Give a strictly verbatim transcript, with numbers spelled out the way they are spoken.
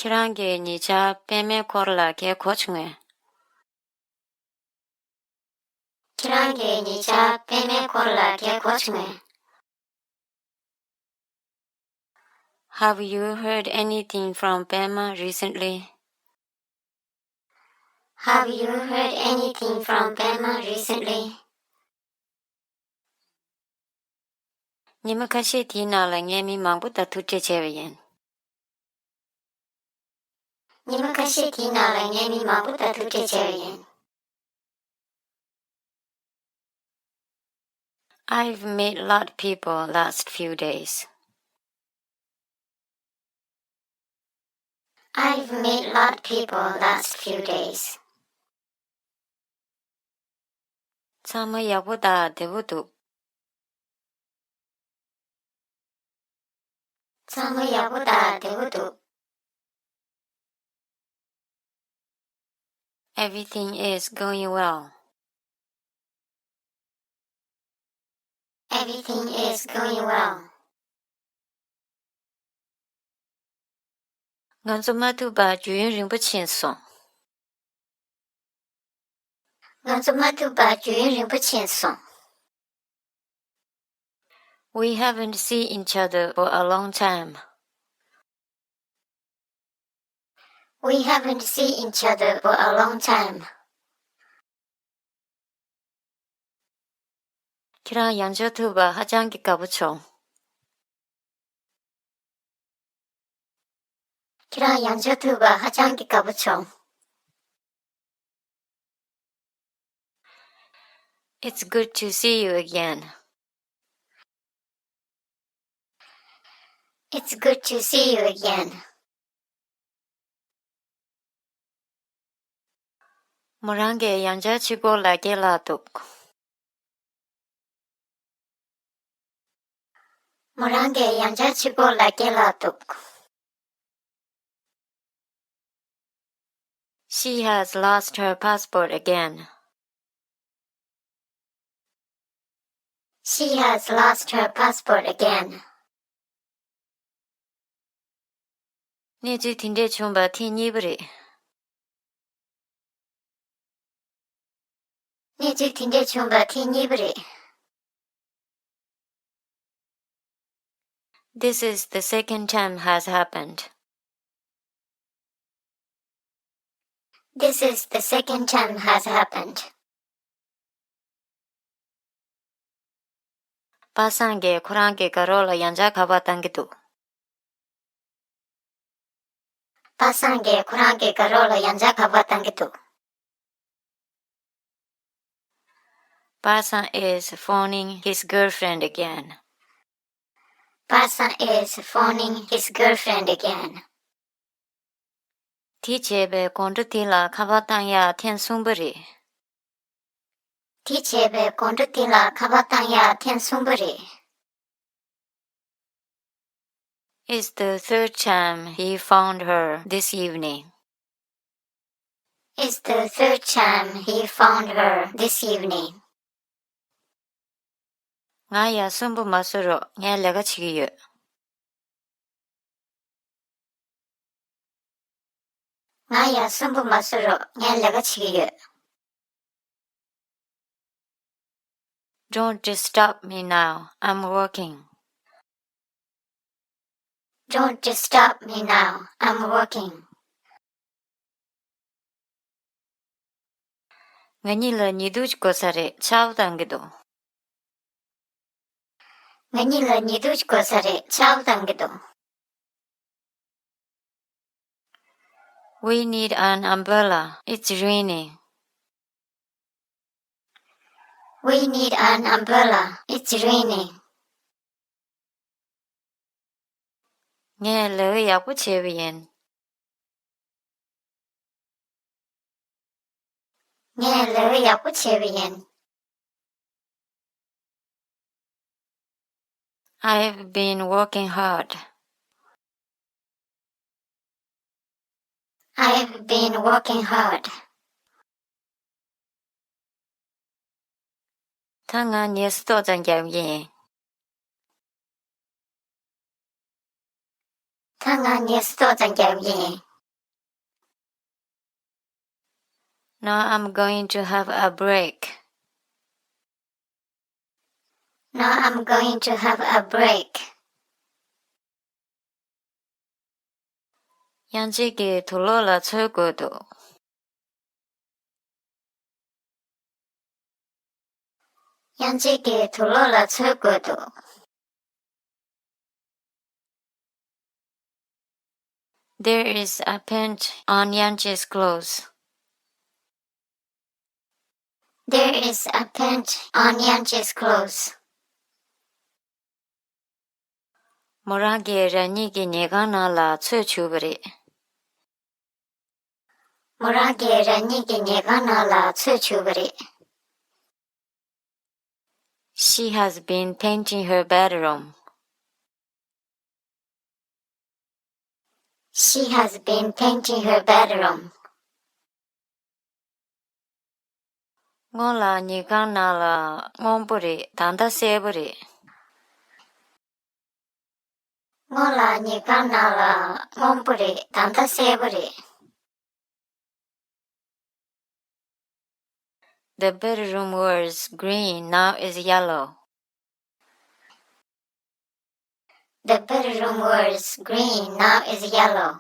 ཁྱེད་རང་གིས་ཉེ་ཆར་པད་མའི་འཁོར་ལ་གལ་གོ་བྱུང་ངས། ཁྱེད་རང་གིས་ཉེ་ཆར་པད་མའི་འཁོར་ལ་གལ་གོ་བྱུང་ངས། Have you heard anything from Pema recently? Have you heard anything from Pema recently? ཉི་མ་ཁ་ཤས་དེའི་ནང་ལ་ངས་མི་མང་པོ་དང་ཐུག་འཕྲད་བྱས་པ་ཡིན། ཉི་མ་ཁ་ཤས་དེའི་ནང་ལ་ངས་མི་མང་པོ་དང་ཐུག་འཕྲད་བྱས་པ་ཡིན། I've met lot people last few days. I've met lot people last few days. ཚང་མ་ཡག་པོ་དང་བདེ་པོ་འདུག་ཚང་མ་ཡག་པོ་དང་བདེ་པོ་འདུག Everything is going well. Everything is going well. ང་ཚོ་མ་ཐུག་པར་རྒྱུན་རིང་པོ་ཕྱིན་སོང་། ང་ཚོ་མ་ཐུག་པར་རྒྱུན་རིང་པོ་ཕྱིན་སོང་། We haven't seen each other for a long time. We haven't seen each other for a long time. ཁྱེད་རང་ཡང་བསྐྱར་ཐུག་པ་ཧ་ཅང་གི་དགའ་པོ་བྱུང་། ཁྱེད་རང་ཡང་བསྐྱར་ཐུག་པ་ཧ་ཅང་གི་དགའ་པོ་བྱུང་། It's good to see you again. It's good to see you again. མོ་རང་གིས་ཡང་བསྐྱར་ཕྱི་སྐོར་ལ་སྐད་བརླགས་འདུག་མོ་རང་གིས་ཡང་བསྐྱར་ཕྱི་སྐོར་ལ་སྐད་བརླགས་འདུག She has lost her passport again. She has lost her passport again. གནས་ཚུལ་དེ་འདྲས་བྱུང་བ་ཐེངས་གཉིས་པ་རེད། གནས་ཚུལ་དེ་འདྲས་བྱུང་བ་ཐེངས་གཉིས་པ་རེད། This is the second time has happened. This is the second time has happened. པ་སངས་ཀྱིས་ཁོ་རང་གི་དགའ་རོགས་ལ་ཡང་བསྐྱར་ཁ་པར་བཏང་གི་འདུག་པ་སངས་ཀྱིས་ཁོ་རང་གི་དགའ་རོགས་ལ་ཡང་བསྐྱར་ཁ་པར་བཏང་གི་འདུག་པ་སངས་is phoning his girlfriend again. པ་སངས is phoning his girlfriend again. དེ་བྱས་པའི་དགོང་དྲོ་དེ་ལ་ཁ་པར་བཏང་ཡག་ཐེངས་གསུམ་པ་རེད། དེ་བྱས་པའི་དགོང་དྲོ་དེ་ལ་ཁ་པར་བཏང་ཡག་ཐེངས་གསུམ་པ་རེད། It's the third time he phoned her this evening. It's the third time he phoned her this evening. ང་ཡར་གསོན་པོ་མ་བཟོ་རོགས། ངས་ལས་ཀ་བྱེད་ཀྱི་ཡོད། ང་ཡར་གསོན་པོ་མ་བཟོ་རོགས། ངས་ལས་ཀ་བྱེད་ཀྱི་ཡོད། Don't disturb me now. I'm working. Don't disturb me now. I'm working. ང་གཉིས་ལ་ཉི་གདུགས་དགོས་ས་རེད། ཆར་པ་བཏང་གི་འདུག་ང་གཉིས་ལ་ཉི་གདུགས་དགོས་ས་རེད། ཆར་པ་བཏང་གི་འདུག We need an umbrella. It's raining. We need an umbrella. It's raining. ངས་ལས་ཀ་ཡག་པོ་བྱས་པ་ཡིན། ངས་ལས་ཀ་ཡག་པོ་བྱས་པ་ཡིན། I've been working hard. I've been working hard. ད་ང་ཉལ་ས་ཏོག་ཙམ་རྒྱག་གི་ཡིན། ད་ང་ཉལ་ས་ཏོག་ཙམ་རྒྱག་གི་ཡིན། Now I'm going to have a break. Now I'm going to have a break. གཡང་ཆེན་གྱིས་དུག་ལོག་ལ་ཚོད་དགོས་འདུག། གཡང་ཆེན་གྱིས་དུག་ལོག་ལ་ཚོད་དགོས་འདུག། There is a paint on Yangji's clothes. There is a paint on Yangji's clothes. མོ་རང་གིས་རང་ཉིད་ཀྱི་ཉལ་ཁང་ནང་ལ་ཚོད་བྱུགས་པ་རེད། མོ་རང་གིས་རང་ཉིད་ཀྱི་ཉལ་ཁང་ནང་ལ་ཚོད་བྱུགས་པ་རེད། She has been painting her bedroom. She has been painting her bedroom. སྔོན་ལ་ཉལ་ཁང་ནང་ལ་སྔོན་པོ་རེད། ད་ལྟ་སེར་པོ་རེད། སྔོན་ལ་ཉལ་ཁང་ནང་ལ་སྔོན་པོ་རེད། ད་ལྟ་སེར་པོ་རེད། The bedroom was green, now is yellow. The bedroom was green, now is yellow.